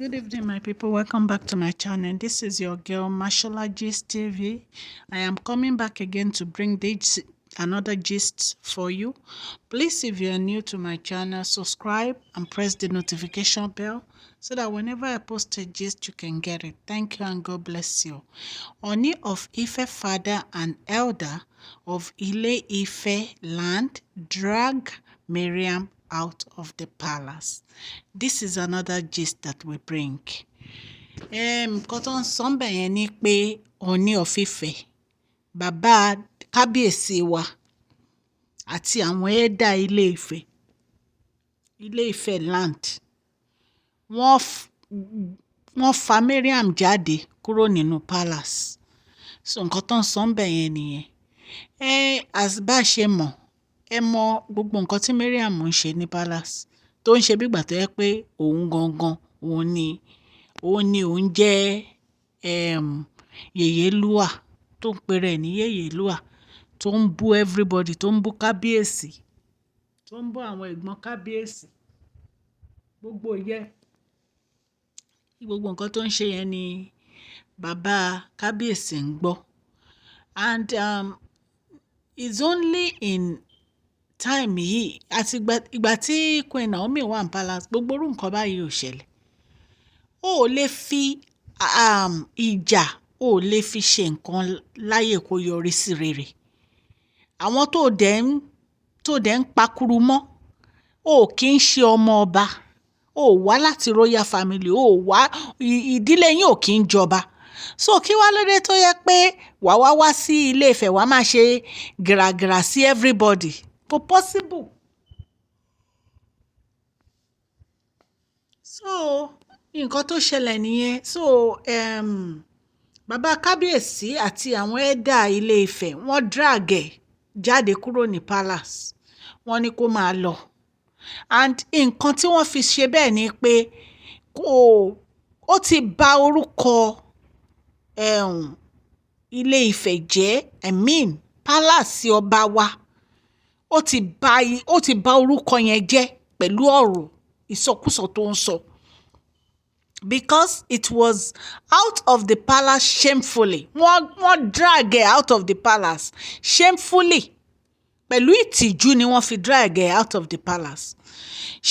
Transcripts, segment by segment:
Good evening, my people. Welcome back to my channel. This is your girl Mashola Gist TV. I am coming back again to bring this another gist for you. Please, if you are new to my channel, subscribe and press the notification bell so that whenever I post a gist, you can get it. Thank you and God bless you. Oni of Ife father and elder of Ile Ife land drag Mariam out of the palace. This is another gist that we bring. Nǹkan tó ń sọ ńbẹ̀ yẹn ni pé Ọọ̀ni of Ife, bàbá kábíyèsí wa àti àwọn elder Ilé Ifẹ̀, Ilé Ifẹ̀ land, wọ́n fa Mariam jáde kúrò nínú palace. So nǹkan tó ń sọ ńbẹ̀ yẹn nìyẹn. As bá ṣe mọ̀, ẹ mọ gbogbo nǹkan tí Mariam ń ṣe ní palace, tó ń ṣe bí ìgbà tó jẹ́ pé òun gangan, òun ni òun jẹ́ Yèyélúà, tó ń pe rẹ̀ ní Yèyélúà, tó ń bú everybody, tó ń bú kábíyèsí, tó ń bú àwọn ẹ̀gbọ́n kábíyèsí. Gbogbo yẹn, gbogbo nǹkan tó ń ṣe yẹn ni bàbá kábíyèsí ń gbọ́. And it's only in time yìí àti ìgbà tí Queen Naomi wà ní palace, gbogbo irú nǹkan báyìí ò ṣẹlẹ̀. O ò lè fi ìjà, o ò lè fi ṣe nǹkan láyè kó yọrí sí rere. Àwọn tó dẹ̀ ń pakuru mọ́, o kì í ṣe ọmọ ọba. O ò wá láti royal family, o ò wá, ìdílé yín ò kí ń jọba. So kí wá lóde tó yẹ pé wà wá wá sí Ilé Ifẹ̀, wá máa ṣe gìràgìrà sí everybody? Kò possible. So nǹkan tó ṣẹlẹ̀ nìyẹn. So bàbá kábíyèsí àti àwọn elder Ilé Ifẹ̀, wọ́n drag ẹ̀ jáde kúrò ní palace. Wọ́n ní kó máa lọ. And nǹkan tí wọ́n fi ṣe bẹ́ẹ̀ ni pé kó ó ti bà orúkọ Ilé Ifẹ̀ jẹ́, I mean palace ọba wa. Ó ti bà orúkọ yẹn jẹ́ pẹ̀lú ọ̀rọ̀ ìsọkúsọ tó ń sọ. Because it was out of the palace shamefully. Wọ́n drag ẹ̀ out of the palace shamefully. Pẹ̀lú ìtìjú ni wọ́n fi drag ẹ̀ out of the palace.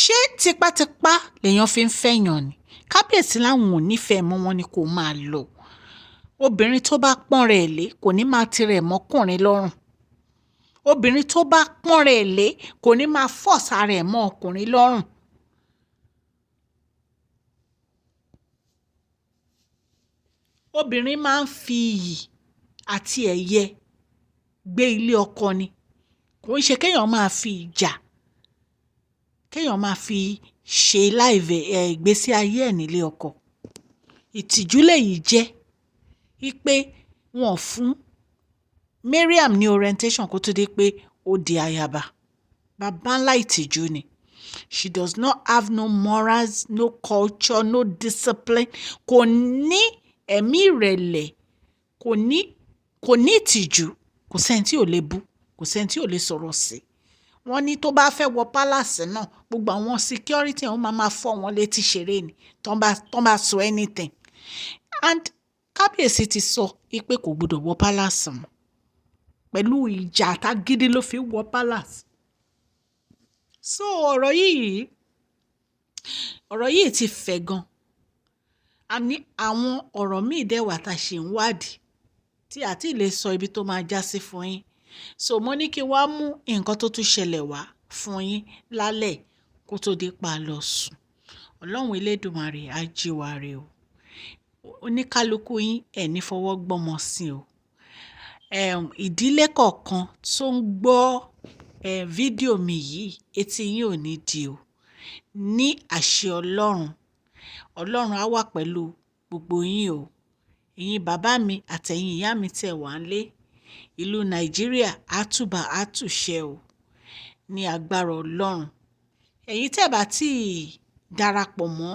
Ṣé tipátipá lèèyàn fi ń fẹ́yàn ni? Kábíyèsí láwọn ò nífẹ̀ẹ́ mọ́, wọn ni kó máa lọ. Obìnrin tó bá pọ́n rẹ̀ lé kò ní máa tirẹ̀ mọ́kùnrin lọ́rùn. Obìnrin tó bá pọ́n rẹ̀ lé kò ní máa force ara ẹ̀ mọ́ ọkùnrin lọ́rùn. Obìnrin máa ń fi iyì àti ẹ̀yẹ gbé ilé ọkọ ni. Kò ń ṣe kéèyàn máa fi ìjà, kéèyàn máa fi ṣe life ẹ̀, ìgbésí ayé ẹ̀ nílé ọkọ. Ìtìjú lèyí jẹ́ wípé wọ́n fún Mariam ní orientation kó tó di pé ó di ayaba. Baba ńlá ìtìjú ni. She does not have no morals, no culture, no discipline. Kò ní ẹ̀mí ìrẹ̀lẹ̀, kò ní ìtìjú, kò sẹ́ni tí ò lè bú, kò sẹ́ni tí ò lè sọ̀rọ̀ sí. Wọ́n ní tó bá fẹ́ wọ palace náà, gbogbo àwọn security wọ́n máa máa fọ́ wọn létí ṣeré ni tó bá sọ anything. And kábíyèsí ti sọ wípé kò gbọdọ̀ wọ palace mọ́. Pẹ̀lú ìjà àtagídí ló fi wọ palace. So ọ̀rọ̀ yìí ti fẹ̀ gan. A ní àwọn ọ̀rọ̀ míì dẹ̀ wà tá ṣe ń wádìí tí a ti lè sọ ibi tó máa já sí fún yín. So mo ní kí n wá mú nǹkan tó tún ṣẹlẹ̀ wá fún yín lálẹ́ kó tó di pa lọ sùn. Ọlọ́run Elédùmarè á jí wa re o. Oníkálukú yín ẹ̀ ní fọwọ́ gbọ́mọ sin o. Ìdílé kọ̀ọ̀kan tó ń gbọ́ fídíò mi yìí, etí yín ò ní di o. Ní àṣẹ Ọlọ́run, Ọlọ́run á wà pẹ̀lú gbogbo yín o. Ẹ̀yin bàbá mi àtẹ̀yin ìyá mi tí ẹ wà nílé, ìlú Nàìjíríà á tùbà á tùṣẹ o ní agbára Ọlọ́run. Ẹ̀yin tí ẹ bá tí darapọ̀ mọ́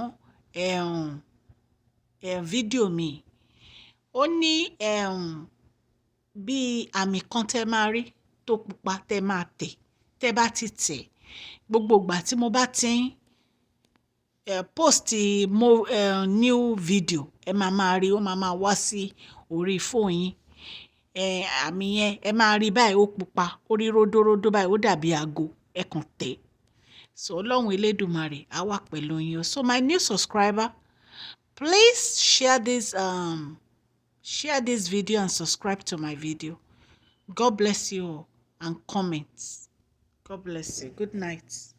fídíò mi, ó ní bí àmì kan tẹ máa rí tó pupa tẹ máa tẹ̀. Tẹ bá ti tẹ̀, gbogbo ìgbà tí mo bá ti ń post mo new video, ẹ máa máa rí, ó máa máa wá sí orí fóònù yín. Àmì yẹn, ẹ máa rí báyìí, ó pupa, ó rí ródóródó báyìí, ó dàbí aago, ẹ kàn tẹ̀. So Ọlọ́run Elédùmarè á wà pẹ̀lú yín o. So my new subscriber, please share this video and subscribe to my video. God bless you all, and comment. God bless you. Good night.